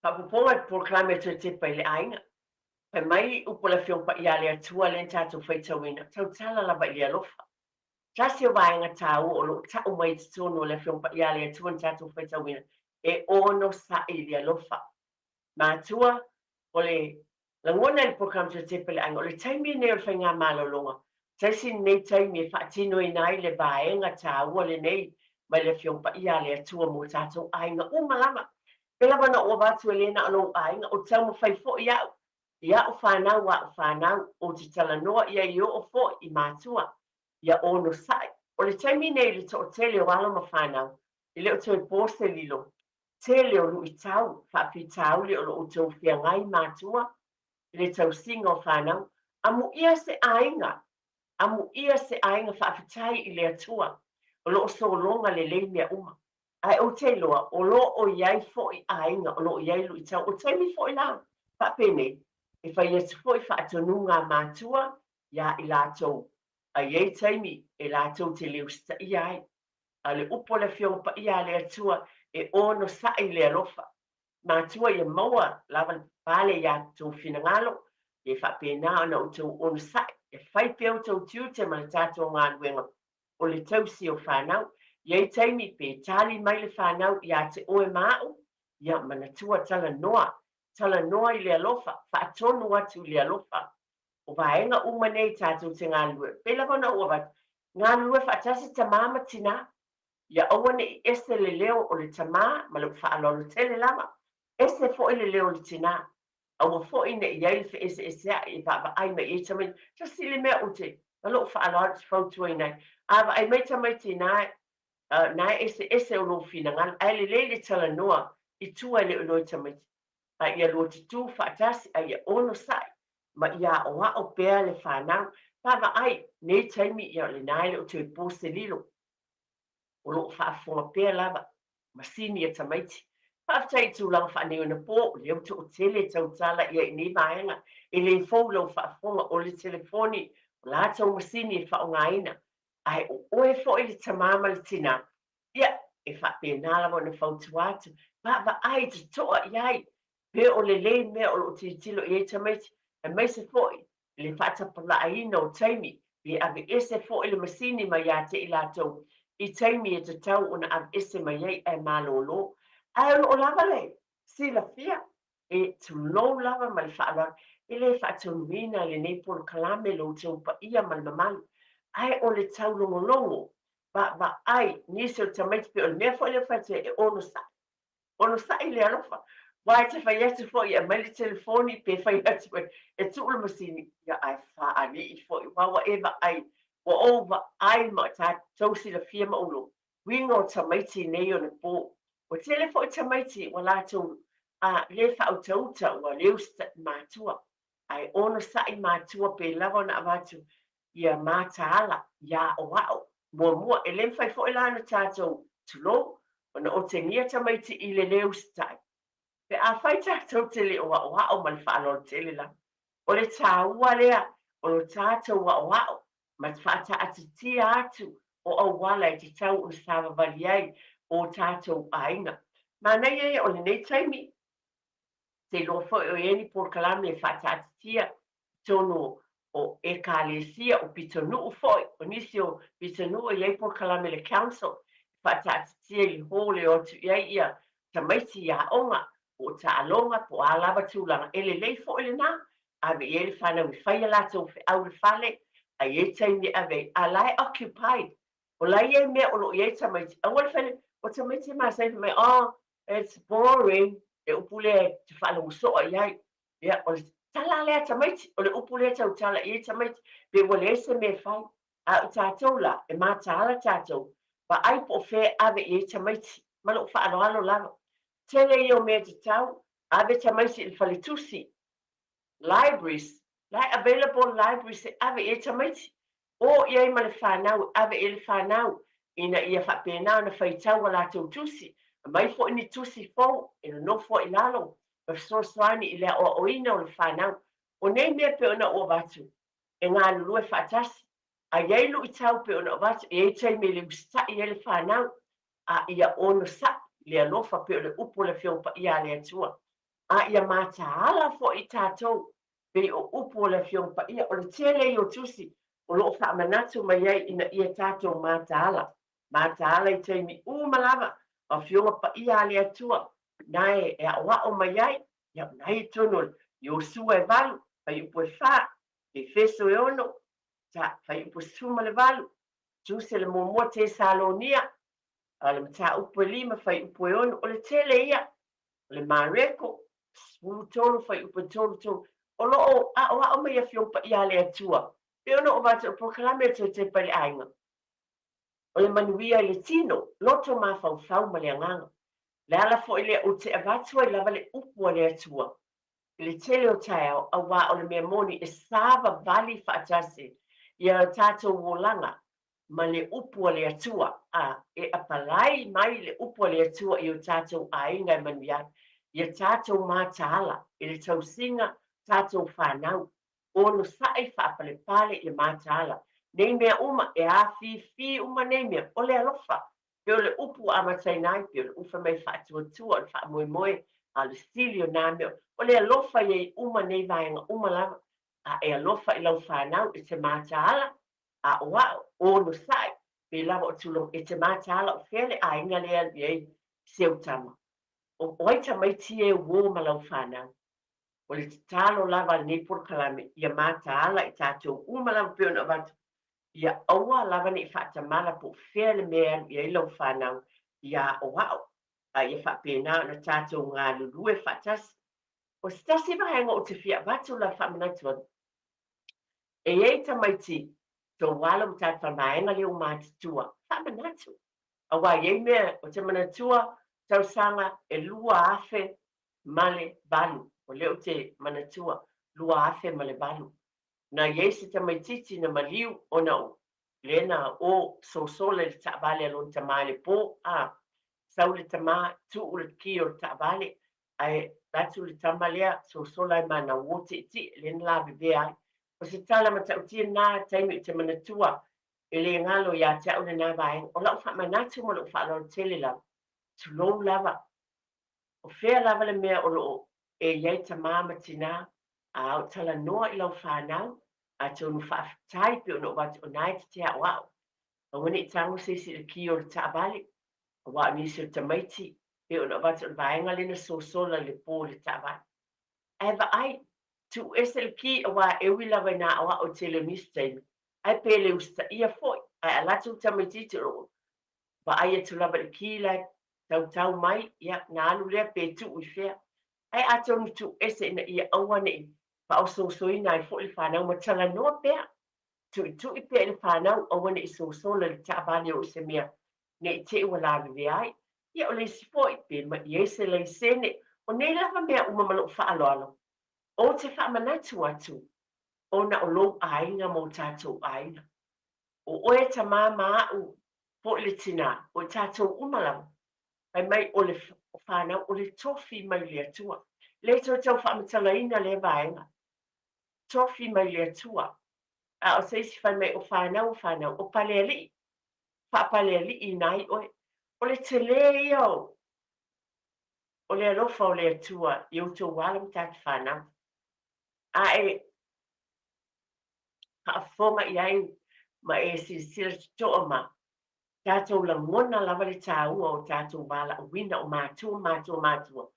Faaopoopoga i le polokalame a Toetepa i le aiga. Fai mai upu a le Afioga Paia a le Atua lea na tatou faitauina, tautala lava i le alofa. Tasi o vaega taua o lo o tau mai i totonu o le Afioga Paia a le Atua na tatou faitauina, e onosai i le alofa. Matua, o le lagona i le polokalame Toetepa i le aiga, o le taimi lenei o le faigamalologa, Tasi lenei taimi e faatinoina ai le vaega taua lenei mai le Afioga Paia a le Atua mo tatou aiga uma lava. Pei lava ona ou avatu e le na o lou aiga, ou te taumafai foi au i a'u fanau a'u fanau, ou te talanoa i ai i oo foi i matua, ia onosai. O le taimi nei i le toatele o alo ma fanau, e le o toe po se lilo, tele o luitau, faafitauli o lo outou feagai matua i le tausiga o fanau, amuia se aiga, amuia se aiga faafetai i le Atua o lo o sologa lelei mea uma. Ae ou te iloa o lo o i ai foi aiga o lo o i ai luitau. O taimi foi la faapenei, e fai atu foi faatonuga a matua iā i latou, a i ai taimi e latou te le usitaia ai. A o le upu a le Afioga Paia a le Atua e onosai i le alofa. Matua ia maua lava le pale iā tou finagalo, ia faapena ona outou onosai e fai pea outou tiute ma le tatou galuega o le tausi o fanau. I ai taimi pe tali mai le fanau iā te oe ma a'u, ia manatua talanoa, talanoa i le alofa, faatonu atu i le alofa. O vaega uma nei tatou te galulue, pei lava ona ou avatu, galulue faatasi tamā ma tinā, ia aua ne i ese le leo o le tamā ma lou faaaloalo tele lava, ese foi le leo o le tinā. Aua foi ne i i ai le feeseeseaʻi e vaavaai mai i ai tamaiti. Tasi le mea ou te, ma lou faaaloalo ou te fautuaina ai, a vaai mai tamaiti na, na e eseese o lou finagalo, ae lelei le talanoa i tua e le o iloa e tamaiti. A ia lua tutū faatasi, a ia onosai, ma ia aʻoaʻo pea le fanau. Vaavaai, nei taimi, ia o lena e le o toe po se lilo. O lo o faafofoga pea lava masini a tamaiti. Faafetai i tulaga faaneionapo, o lea ua toatele e tautala i ai i nei vaega. E le fou lau faafofoga, o le telefoni, o latou masini e faaaogaina. Ae o oe foi le tamā ma le tinā, ia, e faapena lava ona fautua atu, vaavaai totoa i ai, pe o lelei mea o lo o tilotilo i ai tamaiti, aemaise foi le faatapulaaina o taimi, pe aveese foi le masini mai ia te i latou i taimi e tatau ona aveese mai ai ae malolo. Ae o lo o lava le silafia e tulou lava ma le faaaloalo, e le faatonuina lenei polokalame lo outou paia ma le mamalu, ae o le taulogologo, vaavaai nisi o tamaiti pei o le mea foi lea ua fai atu ai e onosai. Onosai le alofa. Aua e te fai atu foi e aumai le telefoni pe fai atu e, e tuu le masini, ia ae faalii foi, aua ua e vaai, ua ou vaai ma tatou silafia ma ou uiga o tamaiti nei onapo. Ua tele foi tamaiti ua latou a le faautauta ua le usitai matua. Ae onosai matua pe lava ona avatu ia mataala, ia aʻoaʻo. Muamua, e le mafai foi la ona tatou, tulou, ona otegia tamaiti i le lē usitai. Pe afai tatou te le o aʻoaʻo ma le faaaloalo tele lava, o le tāua lea o lo tatou aʻoaʻo ma te faataatitia atu o auala e tatau ona savavali ai o tatou aiga. Manaia ia o lenei taimi, te iloa foi o i ai ni polokalame e faataatitia i totonu o Ekalesia, o pitonuu foi, o nisi o pitonuu e i ai polokalame le council e faataatitia i le hall e o atu i ai ia tamaiti i aoga, po o taaloga, po o a lava tulaga, e lelei foi lena, ave i ai le fanau e fai a latou feau i le fale, a i ai taimi e ave ai, a la e occupied, o la e i ai mea o lo o i ai tamaiti, aua le fai le, o tamaiti e masani fai mai, oh, it's boring, le upu lea e te faalogo soa i ai, Ia, o le tala lea a tamaiti, o le upu lea e tautala i ai tamaiti, pe ua leai se mea e fai. A o tatou la, e mataala tatou, vaai po o fea e ave i ai tamaiti, ma lou faaaloalo lava. Tele ia o mea tatau, ave tamaiti i le faletusi, libraries, la e available libraries e ave i ai tamaiti. O i ai ma le fanau, e ave i ai le fanau, ina ia faapena ona faitau a latou tusi, aumai foi ni tusi fou e nonofo ai i lalo ma fesoasoani i le aʻoaʻoina o le fanau. O nei mea pei ona ou avatu, e galulue faatasi, a i ai luitau pei ona avatu, e i ai taimi e le usitai ai le fanau, a ia onosai le alofa pei o le upu o le Afioga Paia a le Atua. A ia mataala foi tatou, pei o upu o le Afioga Paia, o le tele ia o tusi o lo o faamanatu mai ai ina ia tatou mataala, mataala i taimi uma lava, o Afioga Paia a le Atua, na e aoao mai ai, ia o na i totonu o Iosua e 8, fuaiupu e 4, Efeso e 6, fuaiupu 18, Tusi a le Muamua Tesalonia, a le mataupu e 5, fuaiupu e 6, o le tele ia, o le Mareko, 13, fuaiupu e 33, o lo o aoao mai Afioga Paia a le Atua, pei ona ou avatu o le polokalame a le Toetepa i le Aiga, o le manuia i le tino, loto mafaufau ma le agaga. Le ala foi lea ou te avatu ai lava le upu a le Atua i le tele o taeao, auā o le mea moni e savavali faatasi ia tatou olaga ma le upu a le Atua, a e apalai mai le upu a le Atua i o tatou aiga e manuia ai, ia tatou mataala i le tausiga tatou fanau, onosai faapalepale ia mataala nei mea uma, e afifi uma nei mea, o le alofa, pei o le upu ua amataina ai, pei o le upu fai mai faatuatua, o le faamoemoe, a o le sili o nā mea, o le alofa i ai uma nei vaega uma lava, a e alofa i lau fanau e te mataala, aʻoaʻo, onosai, pei lava o tulaga, e te mataala o fea le aiga lea e alu i ai si au tama. O, o ai tamaiti e uō ma lau fanau? O le tatalo lava a lenei polokalame, ia mataala i tatou uma lava pei ona avatu, ia aua lava ne i faatamala po o fea le mea e alu i ai lau fanau, ia aʻoaʻo, a ia faapena ona tatou galulue faatasi. O se tasi vaega ou te fia avatu lava faamanatu atu, e i ai tamaiti tou alo ma tatou vaega lea ua matutua, faamanatu. Aua e i ai mea ou te manatua tausaga e 2008, o lea ou te manatua 2008, na i ai se tamaitiiti na maliu ona o lea na o sosola i le taavale a lona tama i le po, a sau le tama tuu le ki o le taavale, ae alu atu le tama lea sosola ai ma ana uo tietie lea na lavevea ai. O se tala matautia lena taimi ou te manatua e le galo ia te au lena vaega. O lau faamanatu ma lou faaaloalo tele lava, tulou lava, o fea lava le mea o lo o e i ai tama ma tinā, a o talanoa i lau fanau, atonu faafetai pei ona ou avatu o na e te aoao. Aua ne i tago se isi i le ki o le taavale, aua o nisi o tamaiti, pei ona avatu o le vaega lea na sosola i le po i le taavale. Ae vaai, tuu ese le ki aua e ui lava i nā aoao i tele o nisi taimi, ae pe le usitaia foi, ae a latou tamaitiiti o lo o vaai atu lava i le ki la e tautau mai, ia, na alu lea pe tuu i fea. Ae atonu tuu ese ina ia aua ne i faaosoosoina ai foi le fanau ma talanoa pea, tuitui pea i le fanau aua ne i sosola i le taavale o se mea ne i te i ua lavevea ai. Ia o le isi foi, pe ma i ai se laisene, o nei lava mea uma ma lou faaaloalo, ou te faamanatu atu ona o lou aiga ma o tatou aiga. O oe e tamā ma aʻu foi le tinā, o i tatou uma lava, fai mai o le fanau o le tofi mai le Atua. Le toe tau faamatalaina lea vaega. Tofi mai le Atua. A o se isi fai mai o fanau o fanau, o Palealii, faapalealiiina ai oe. O le telē ia o o le alofa o le Atua i outou alo ma tatou fanau. A e faafofoga i ai ma e silasila totoa ma tatou lagona lava le taua o tatou valaauina o matua, matua, matua,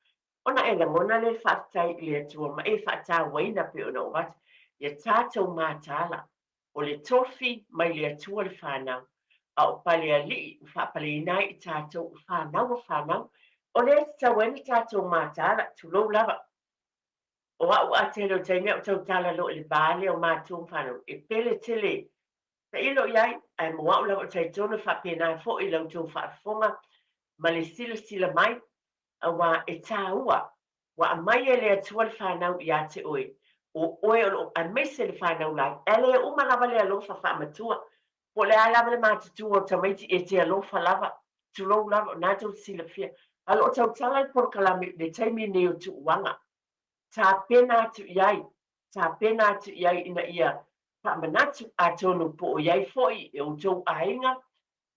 ona e lagona lea le faafetai i le Atua ma e faatauaina pei ona ou avatu ia tatou mataala o le tofi mai le Atua le fanau, a o Palealii ua faapaleina ai i tatou o fanau a fanau. O lea e tatau ai ona tatou mataala, tulou lava. O au a tele o taimi au tautala loa i le va lea o matua ma fanau, e pele tele tailo i ai, ae mo au lava o talitonu e faapena foi i la outou faafofoga ma le silasila mai, auā e tāua, ua aumai e le Atua le fanau iā te oe, o oe o lo o aemaise le fanau lai, ae le uma lava le alofa faamatua, po o le a lava le matutua o tamaiti e te alofa lava, tulou lava, o na tou te silafia, a o lo o tautala le polokalame i le taimi lenei o tuuaga, tapena atu i ai, tapena atu i ai ina ia faamanatu, atonu po o i ai foi e outou aiga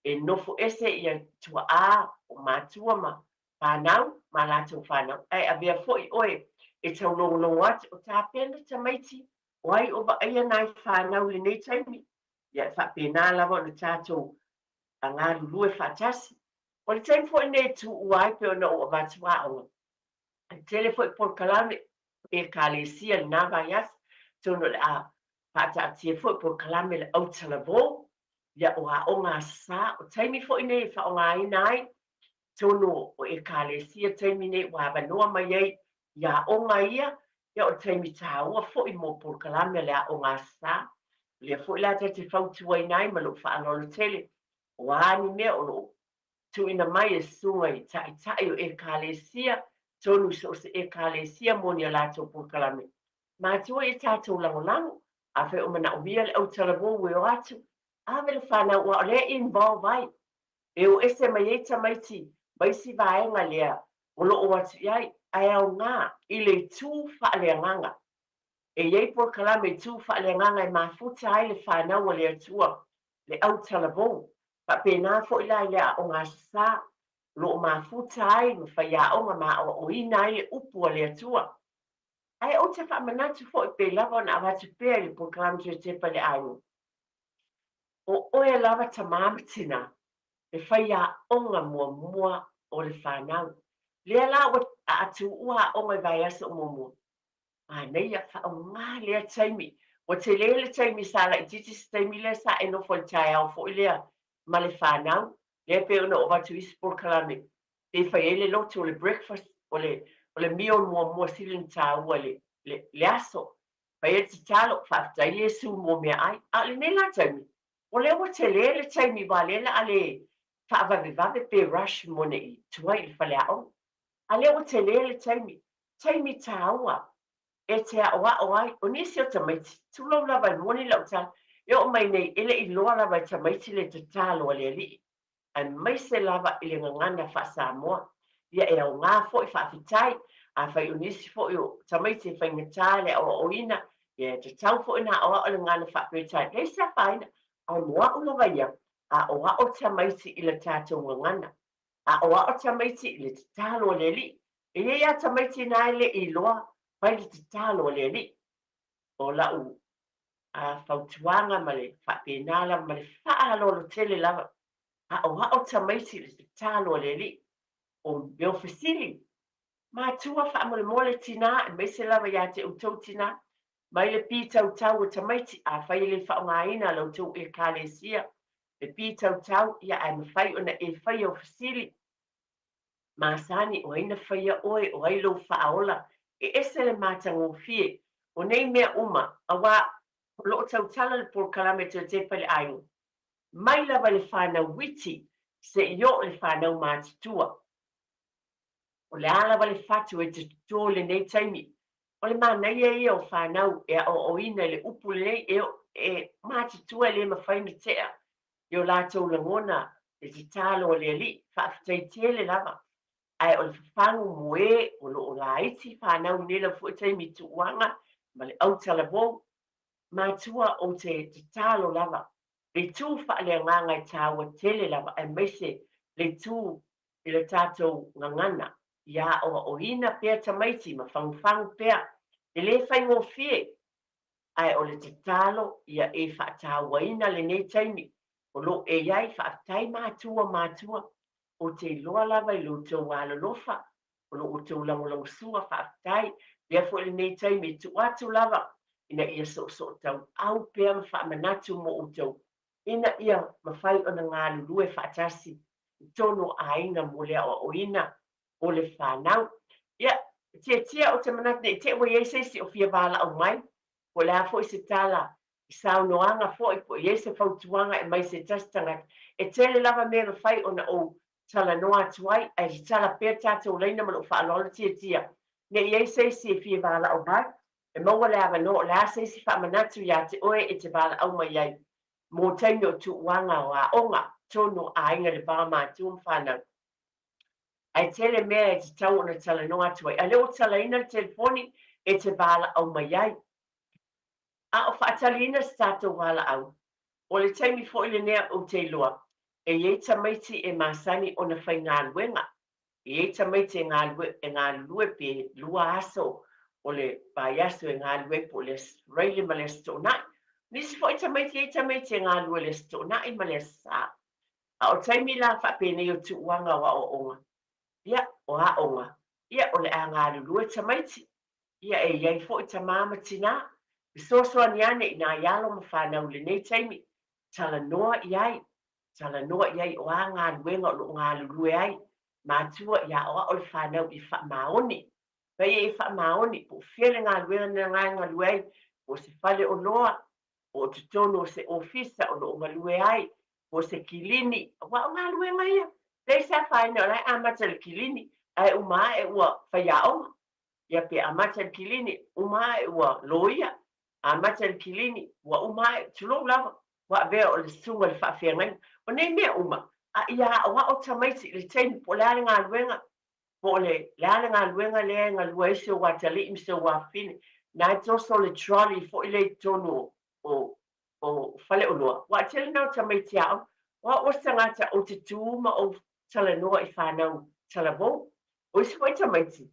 e nofo ese ia tuaʻā o matua ma fanau ma latou fanau, ae avea foi oe e taulogologo atu, o tapena tamaiti, o ai o vaaia nai fanau i lenei taimi. Ia, e faapena lava ona tatou galulue faatasi. O le taimi foi lenei e tuua ai pei ona ou avatu aoga, e tele foi polokalame Ekalesia i lena vaiaso, atonu o le a faataatia foi polokalame le autalavou, ia o aoga Aso Sa, o taimi foi nei e faaaogaina ai totonu o Ekalesia taimi nei ua avanoa mai ai i aoga ia, ia o le taimi taua foi mo polokalame o le aoga Aso Sa. O lea foi la ta te fautuaina ai ma lou faaaloalo tele, o a ni mea o lo o tuuina mai e susuga i taitai o Ekalesia, tonu i so o se Ekalesia mo ni a latou polokalame. Matua ia tatou lagolago, afai o manaomia le autalavou e o atu, ave le fanau aua o lea e involve ai, e o ese mai ai tamaiti ma isi vaega lea o lo o atu i ai, ae aoga i le itu faaleagaga. E i ai polokalame i itu faaleagaga e mafuta ai le fanau a le Atua, le autalavou. Faapena foi la i le aoga Aso Sa, o lo o mafuta ai ma faiaoga ma aoaoina ai le upu a le Atua. Ae ou te faamanatu foi pei lava ona avatu pea i le polokalame Toetepa i le Aiga, o oe lava tamā ma tinā, le faiaoga muamua o le fanau. Lea la ua tuua aoga i vaiaso o muamua, Manaia, faaaoga lea taimi. Ua tele le taimi sa laitiiti se taimi lea sa e nofo i le taeao foi lea ma le fanau, lea pei ona oo atu isi polokalame pe fai ai le lotu o le breakfast, o le, o le meal muamua sili ona taua i le, le, le aso. Fai ai le tatalo, faafetai Iesu mo meaai. A o lenei la taimi, o lea ua tele le taimi aua lea le a le faavavevave pe rush mo ne i tuai i le faleaoga. A lea ua tele le taimi, taimi tāua e te aʻoaʻo ai. O nisi o tamaiti, tulou lava e moni lau tala, e oo mai nei e le i loa lava e tamaiti le tatalo a le Alii, aemaise lava i le gagana faa-Samoa. Ia e aoga foi, faafetai. Afai o nisi foi o tamaiti e faigata le aoaoina, ia e tatau foi ona aoao le gagana faa-Peretania. Leai se afaina, ae mo a'u lava ia, aoao tamaiti i le tatou gagana. Aoao tamaiti i le tatalo a le Alii. E i ai lava tamaiti na e le i iloa fai le tatalo a le Alii. O lau fautuaga ma le faapena lava ma le faaaloalo tele lava, aoao tamaiti i le tatalo a le Alii. O mea o fesili, matua faamolemole tinā, aemaise lava ia te outou tinā, mai le pītautau o tamaiti, afai e le faaaogaina la outou Ekalesia le pītautau, ia ae mafai ona e faia o fesili masani, o ai na faia oe, o ai lou faaola, e ese le matagofie o nei mea uma, aua o lo o tautala le polokalame Toetepa i le Aiga, mai lava i le fanau iti seia oo i le fanau matutua. O le a lava le fatu e te toto i lenei taimi, o le manaia ia o fanau e aoaoina i le upu lenei e, e matutua e le mafai ona tea i o latou lagona le tatalo a le Alii. Faafetai tele lava. Ae o le fafagu mo e o lo o laiti fanau i nei lava foi taimi i tuuaga ma le autalavou, matua ou te tatalo lava le itu faaleagaga e taua tele lava aemaise le itu i le tatou gagana ia aoaoina pea tamaiti ma fagufagu pea. E le faigofie, ae o le tatalo ia e faatauaina lenei taimi o lo o e i ai. Faafetai matua matua, ou te iloa lava i lo outou alolofa, o lo outou lagolagosua, faafetai. Avea foi lenei taimi e tuu atu lava ina ia soosootauau pea ma faamanatu mo outou ina ia mafai ona galulue faatasi i totonu o aiga mo le aoaoina o le fanau. Ia, tiatia ou te manatu ne i te i ua i ai se isi o fia valaau mai, po o le a foi se tala i saunoaga foi, po o i ai se fautuaga e mai se tasi tagata. E tele lava mea e mafai ona ou talanoa atu ai, ae tatala pea tatou laina ma lou faaaloalo tiatia ne i i ai se isi e fia valaau mai, e maua le avanoa o le a se isi faamanatu iā te oe e te valaau mai ai mō taimi o tuuaga o aoga, tonu o aiga le va matua ma fanau. Ae tele mea e tatau ona talanoa atu ai, a lea ua talaina le telefoni e te valaau mai ai. A o faataliina se tatou valaau, o le taimi foi lenea ou te iloa, e i ai tamaiti e masani ona faigaluega, e i ai tamaiti e galue, e galulue pe lua aso o le vaiaso e galulue ai po o le Aso Faraile ma le Aso Toonai. Nisi foi tamaiti e i ai tamaiti e galulue i le Aso Toonai ma le Aso Sa. A o taimi la faapenei o tuuaga o aoaoga, ia, o aoga, ia, o le a galulue tamaiti. Ia, e i ai foi tamā ma tinā, fesoasoani ane i nai alo ma fanau i lenei taimi, talanoa i ai, talanoa i ai o a galuega o lo o galulue ai, matua ia aoao le fanau ia faamaoni. Fai ia faamaoni, po o fea le galuega na e galue ai, po o se fale oloa, po o totonu o se ofisa o lo o galue ai, po o se kilini, aua o galuega ia. Leai se afaina o la e amata i le kilini, ae uma ae ua faiaoga. Ia pe amata i le kilini, uma ae ua loia, amata i le kilini, ua uma ae, tulou lava, ua avea o le susuga i le faafeagaiga. O nei mea uma, a ia aoao tamaiti i le taimi po o le a le galuega, po o le le a le galuega lea e galue ai si ou atalii ma si ou afafine, na e toso le trolley foi lea i totonu o o o faleoloa, aua e tele na o tamaiti aoga. O au o se tagata ou te tu ma ou talanoa i fanau talavou. O isi foi tamaiti,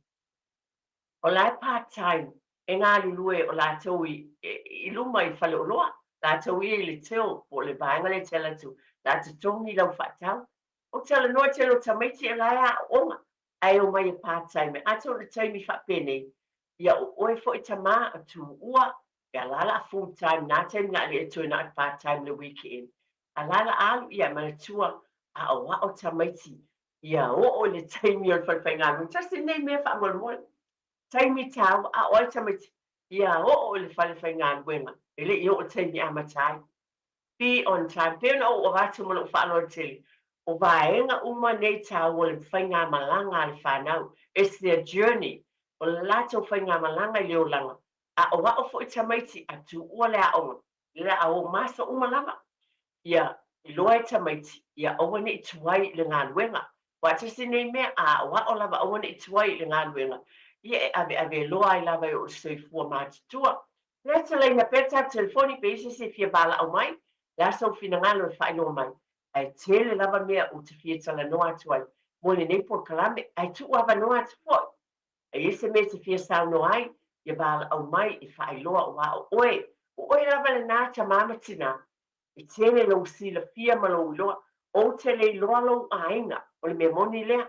o la e part time e galulue o latou i i luma i faleoloa, latou ia i le till po o le vaega lea e te alu atu la totogi lau faatau. Ou te talanoa tele o tamaiti e la e aooga ae omai e part time. Atonu o le taimi faapenei, ia o oe foi tamā o tuua pe a la la full time na taimi na le toe na o le part time le weekend. A la la alu ia e manatua aoao tamaiti ia oo i le taimi o le fale faigaluega. Tasi lenei mea faamolemole. Taimi tāua aoao ai tamaiti ia oo i le fale faigaluega e le i oo i le taimi e amata ai. Be on time. Pei ona ou avatu ma lou faaaloalo tele, o vaega uma nei tāua o le faigamalaga a le fanau. It's their journey. O le latou faigamalaga i le olaga. Aoao foi tamaiti a tuua le aoga, le a o ma aso uma lava. Ia iloa e tamaiti, ia aua ne i tuai i le galuega. Aua tasi nei mea, a aoao lava aua ne i tuai i le galuega, ia e aveave loa ai lava e oo i le soifua matutua. Lea talaina pea tatou telefoni pe i ai se isi e fia valaau mai, le a sou finagalo e faailoa mai. Ae tele lava mea ou te fia talanoa atu ai mo lenei polokalame, ae tuu avanoa atu foi. A i ai se mea e te fia saunoa ai, ia valaau mai e faailoa aua o oe, o oe lava lenā tamā ma tinā, e tele lou silafia ma lou iloa, ou te le iloa lou aiga, o le mea moni lea.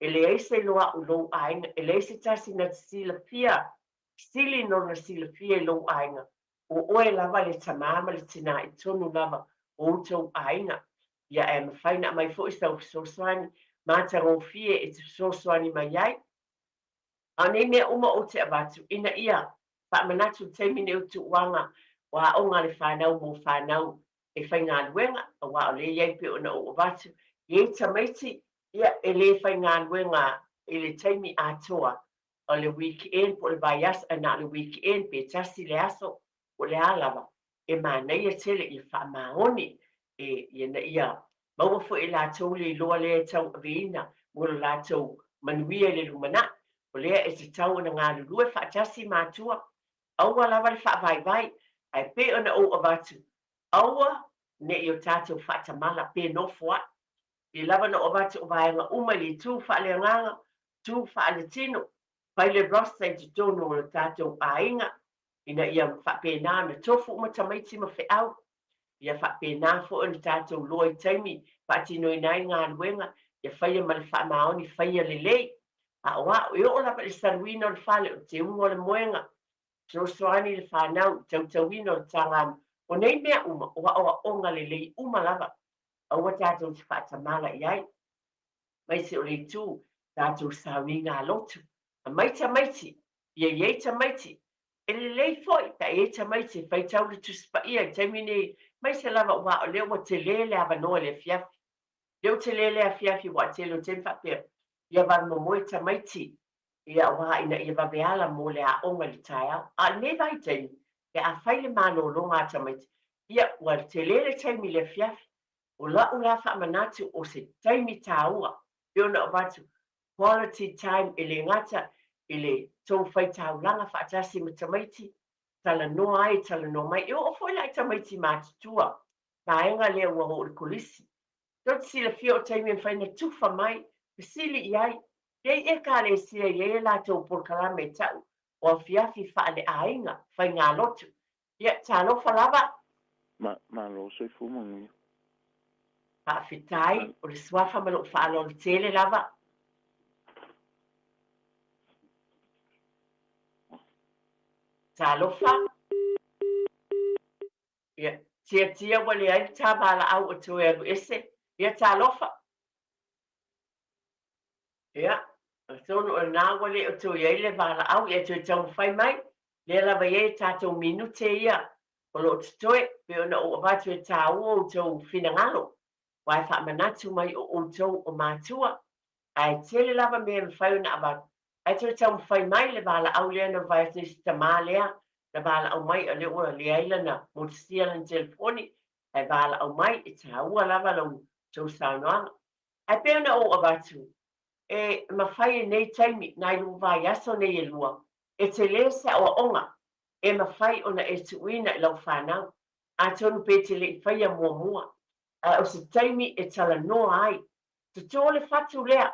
E leai se iloa aʻu i lou aiga, e leai se tasi na te silafia, sili nona silafia i lou aiga, o oe lava le tamā ma le tinā i tonu lava o outou aiga. Ia ae mafai na aumai foi sau fesoasoani matagofie e te fesoasoani mai ai. A o nei mea uma ou te avatu ina ia faamanatu i le taimi nei o tuuaga o aoga a le fanau mo fanau e faigaluega, aua o lea e i ai pei ona ou avatu, e i ai tamaiti ia e le faigaluega i le taimi atoa o le weekend po o le vaiaso, ae na o le weekend pe tasi le aso po o le a lava, e manaia tele ia faamaoni e ina ia maua foi e latou le iloa lea e tauaveina mo lo latou manuia i le lumanai. O lea e tatau ona galulue faatasi matua, aua lava le faavaivai, ae pei ona ou avatu, aua ne i o tatou faatamala pe nofo ae. Pei lava ona ou avatu o vaega uma i le itu faaleagaga, itu faaletino, fai le roster i totonu o le tatou aiga, ina ia faapena ona tofu uma tamaiti ma feau, ia faapena foi ona tatou loa i taimi faatinoina ai galuega, ia faia ma le faamaoni, faia lelei. A o a'u, e oo lava i le saluina o le fale, o le teuga o le moega, fesoasoani i le fanau i le tautauina o le taga, o nei mea uma, o aoaoga lelei uma lava, aua tatou te faatamala i ai, aemaise o le itu tatou sauniga lotu. Aumai tamaiti, ia i ai tamaiti, E lelei foi pe a i ai tamaiti e faitau le Tusi Paia i le taimi nei, aemaise lava aua o lea ua tele le avanoa i le afiafi. O lea ua tele le afiafi aua o le tele o taimi faapea, ia vave momoe tamaiti, ia aua ina ia vave ala mo le aoga i le taeao. A o lenei vaitaimi, pe a fai le malologa a tamaiti, ia ua tele le taimi i le afiafi. O la'u la faamanatu o se taimi taua, pei ona avatu, Quality time e le gata i le tou faitaulaga faatasi ma tamaiti, talanoa ai, talanoa mai. E oo foi la i tamaiti matutua, vaega lea ua oo i le kolisi. Tou te silafia o taimi e mafai ona tufa mai, fesili i ai, i ai Ekalesia e i ai a latou polokalame e ta'u O afiafi faaleaiga, faigalotu. Ia, talofa lava. Ma, malo soifua manuia. Faafetai, o le suafa ma lou faaaloalo tele lava. Talofa. Ia, tiatia ua leai le ta valaau o toe alu ese. Ia, talofa. Ia, atonu o lena ua le o toe i ai le valaau, ia toe taumafai mai. Lea lava e i ai tatou minute ia o lo o totoe, pei ona ou avatu e tāua outou finagalo, aua e faamanatu mai o outou o matua, ae tele lava mea e mafai ona avatu, ae toe taumafai mai le valaau lea na mavae atu nei si tamā lea na valaau mai, a o lea ua leai lana motusia lana telefoni, ae valaau mai, e tāua lava la outou saunoaga. Ae pei ona ou avatu, e mafai i nei taimi, nai lua vaiaso nei e lua, e tele se aoaoga e mafai ona e tuuina i lau fanau, atonu pe te le i faia muamua, ae o se taimi e talanoa ai. Toto le fatu lea,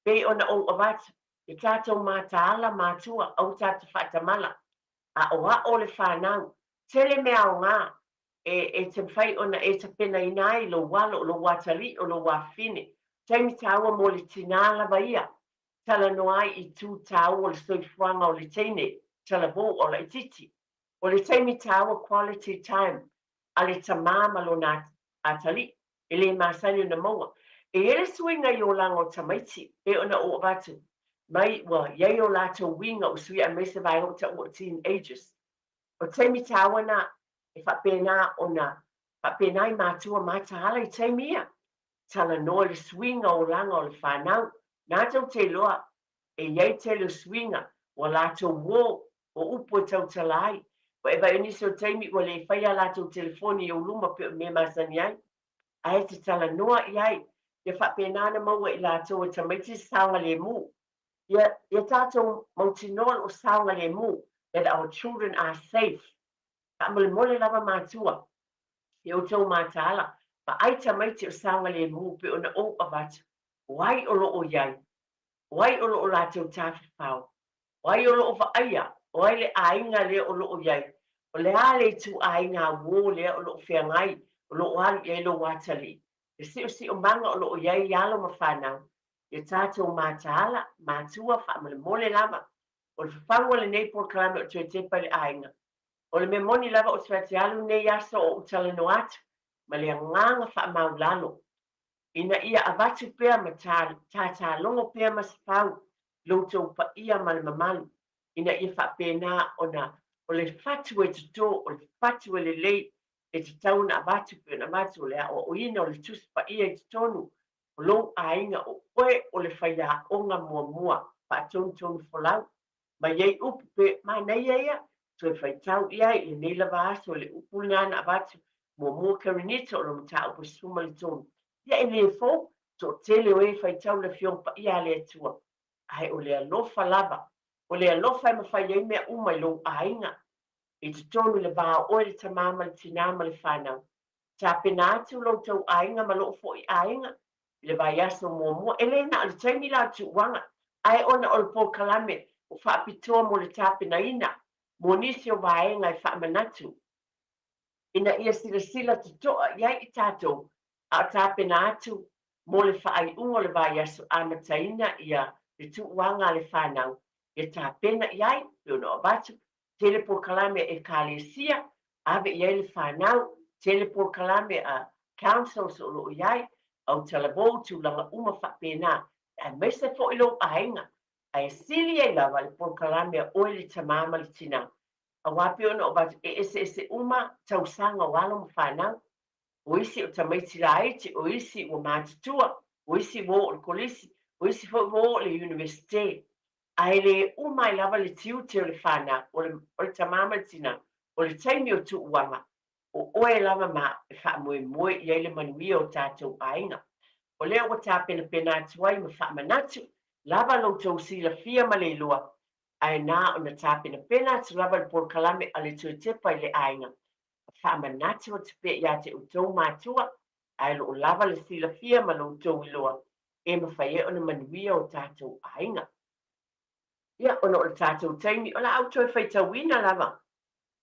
pei ona ou avatu, e tatou mataala matua, aua tatou te faatamala, aoao le fanau, tele mea aoga e e te mafai ona e tapenaina ai lou alo, lou atalii, o lou afafine. Taimi tāua mo le tinā lava ia, talanoa ai i tū tāua o le soifuaga o le teine, talavou o laititi. O le taimi tāua quality time a le tamā ma lona atalii, e le masani ona maua. E i ai le suiga i olaga o tamaiti, pei ona ou avatu mai ua i ai o latou uiga ua suia aemaise vaega ua taua o teenagers. O taimi tāua na e faapena ona faapena ai matua mataala i taimi ia. Talanoa i le suiga o olaga o le fanau. Na tou te iloa e i ai tele o suiga ua latou uō o upu e tautala ai. Ua e vaai o nisi o taimi ua le fai a latou telefoni i ou luma pei o le mea masani ai. Ae te talanoa i ai, ia faapena ona maua i latou e tamaiti se saogalemu. Ia, ia tatou mautinoa o lo o saogalemu, that our children are safe. Faamolemole lava matua i outou mataala, vaai tamaiti o saogalemu pei ona ou avatu, o ai o lo o i ai, o ai o lo o latou tafafao, o ai o lo o vaaia, o ai le aiga lea o lo o i ai, o le a le ituaiga uō lea o lo o feagai, o lo o alu i ai lou atalii, le siosiomaga o lo o i ai i alo ma fanau, ia tatou mataala, matua, faamolemole lava. O le fafagu o lenei polokalame o Toe Tepa i le Aiga, O le mea moni lava ou te fai atu e alu nei aso o ou talanoa atu ma le agaga faamaulalo ina ia avatu pea ma tātālogo pea ma se fau lo outou paia ma le mamalu ina ia faapena ona o le fatu e totō, o le fatu e lelei e tatau ona avatu pei ona avatu o le aoaoina o le Tusi Paia i totonu o lou aiga, o oe o le faiaoga muamua faatonutonu folau mai ai upu pe manaia ia, toe faitau i ai i lenei lava aso le upu lena na avatu muamua Korinito o le mataupu e 13. Ia e le fou, toatele o e faitau le Afioga Paia a le Atua, ae o le alofa lava, o le alofa e mafai ai mea uma i lou aiga, i totonu i le va o oe le tamā ma le tinā ma le fanau. Tapena atu lo outou aiga ma lou foi aiga i le vaiaso muamua, e le na o le taimi la o tuuaga, ae ona o le polokalame ua faapitoa mo le tapenaina mo nisi o vaega e faamanatu ina ia silasila totoa i ai i tatou a o tapena atu mo le faaiuga o le vaiaso amataina ia le tuuaga a le fanau ia tapena i ai pei ona avatu tele polokalame a ekalesia ave i ai le fanau, tele polokalame a councils o lo o i ai, au talavou, tulaga uma faapena, aemaise foi lou aiga, ae sili ai lava le polokalame a oe le tamā ma le tinā. Aua pei ona ou avatu, e eseese uma tausaga o alo ma fanau. O isi o tamaiti laiti, o isi ua matutua, o isi ua oo i le kolisi, o isi foi ua oo i le Universite. Ae le uma ai lava le tiute o le fanau, o le, o le tamā ma le tinā, o le taimi o tuuaga, o oe lava ma e faamoemoe i ai le manuia o tatou aiga. O lea ua tapenapena atu ai ma faamanatu lava lo outou silafia ma le iloa, ae na ona tapenapena atu lava le polokalame a le Toe Tepa i le Aiga, ma faamanatu atu pea ia te outou matua, ae o lo o lava le silafia ma lo outou iloa e mafai ai ona manuia o tatou aiga. Ia, ona o le tatou taimi, o le a ou toe faitauina lava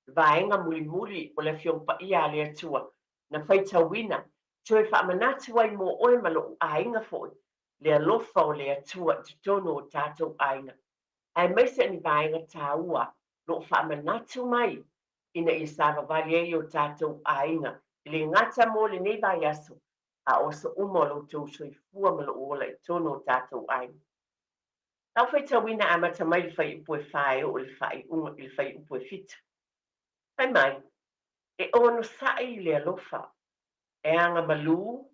vaega mulimuli o le Afioga Paia a le Atua na faitauina, toe faamanatu ai mo oe ma lou aiga foi le alofa o le Atua i totonu o tatou aiga, aemaise ni vaega taua loo faamanatu mai ina ia savavali ai o tatou aiga, e le gata mo lenei vaiaso, a o aso uma o lo outou soifua ma lou ola i totonu o tatou aiga. Lau faitauina amata mai le fuaiupu e 4 e oo i le faaiuga i le fuaiupu e 7. Fai mai, e onosai i le alofa, e agamalu,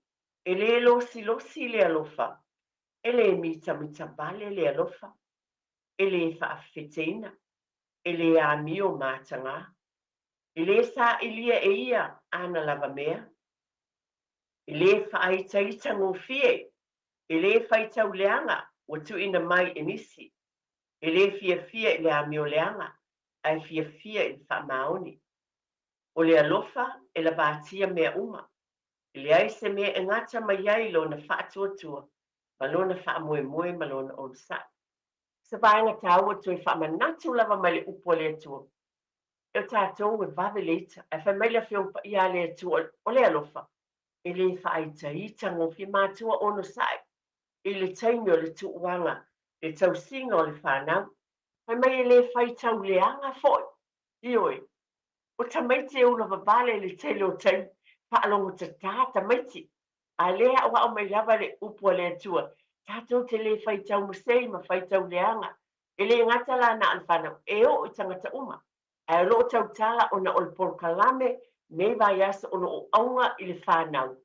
e le losilosi le alofa, e le mitamitavale le alofa, e le faafefeteina, e le amio matagā, e le sailia e ia ana lava mea, e le faaitaitagofie, e le faitau leaga ua tuuina mai e nisi, e le fiafia i le amio leaga, ae fiafia i le faamaoni. O le alofa e lavatia mea uma, e leai se mea e gata mai ai lona faatuatua ma lona faamoemoe ma lona onosai. Se vaega taua toe faamanatu lava mai le upu a le Atua. E o tatou e vave le ita, ae fai mai le Afioga Paia a le Atua, o le alofa, e le faaitaitagofie matua onosai i le taimi o le tuuaga, le tausiga o le fanau. Fai mai e le faitau leaga foi. Ioe, o tamaiti e ulavavale i le tele o taimi, faalogotatā tamaiti. A o lea e aoao mai lava le upu a le Atua, tatou te le faitau masei ma faitau leaga. E le gata la na o le fanau, e oo i tagata uma. Ae o lo o tautala ona o le polokalame nei vaiaso o lo o auga i le fanau.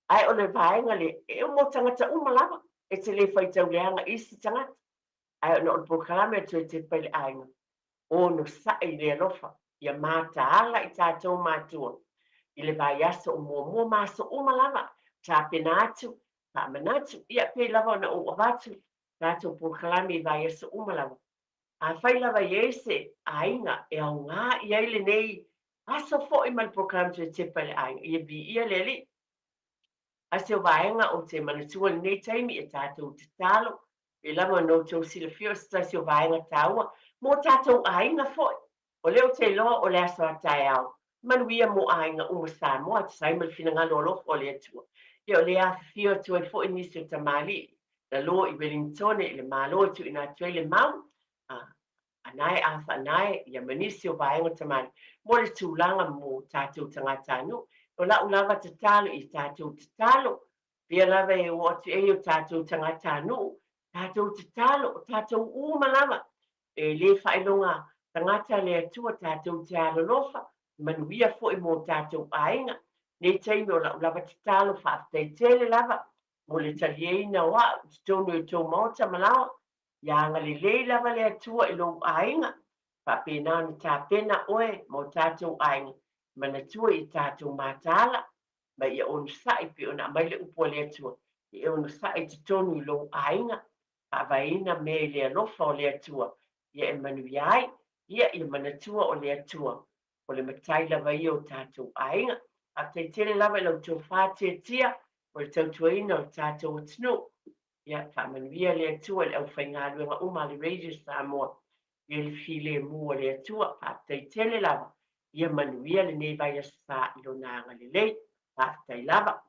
Ae o le vaega lea, e mo tagata uma lava, e te le faitau leaga i isi tagata. Ae ona o le polokalame a Toe Tepa i le Aiga, onosai i le alofa, ia mataala i tatou matua i le vaiaso o muamua ma aso uma lava, tapena atu, faamanatu, ia pei lava ona ou avatu tatou polokalame i vaiaso uma lava. Afai lava e i ai se aiga e aoga i ai lenei aso foi ma le polokalame Toe Tepa i le Aiga, ia viia le Alii. A se o vaega ou te manatua i lenei taimi e tatou tatalo, pei lava ona outou silafia o se tasi o vaega taua mo tatou aiga foi. O lea ou te iloa o le aso a taeao, manuia mo aiga uma Samoa, tusa ai ma le finagalo alofa o le Atua. Ia o lea afifio atu ai foi nisi o tamalii lalo i Wellingtone i le Malo e tuuina atu ai le mau, a anae a faanae ia ma nisi o vaega o tamalii mo le tulaga mo tatou tagatanuu. O lau lava tatalo ia tatou tatalo, pea lava e oo atu ai o tatou tagatanuu, tatou tatalo, o tatou uma lava, e le faailoga tagata le Atua, tatou te alolofa, manuia foi mo tatou aiga. Nei taimi o lau lava tatalo, faafetai tele lava mo le talieina o au i totonu o tou maota ma laoa. Ia agalelei lava le Atua i lou aiga, faapena ona tapena oe ma o tatou aiga, manatua i tatou mataala, ma ia onosai pei ona aumai le upu a le Atua, ia e onosai i totonu i lou aiga, faavaeina mea i le alofa o le Atua, ia e manuia ai, ia ia manatua o le Atua, o le Matai lava ia o tatou aiga. Faafetai tele lava i la outou faatiatia o le tautuaina o le tatou atunuu. Ia faamanuia le Atua i le aufaigaluega uma a le Radio Samoa ia le filemu o le Atua. Faafetai tele lava, ia manuia lenei vaiaso sa i lona agalelei. Faafetai lava.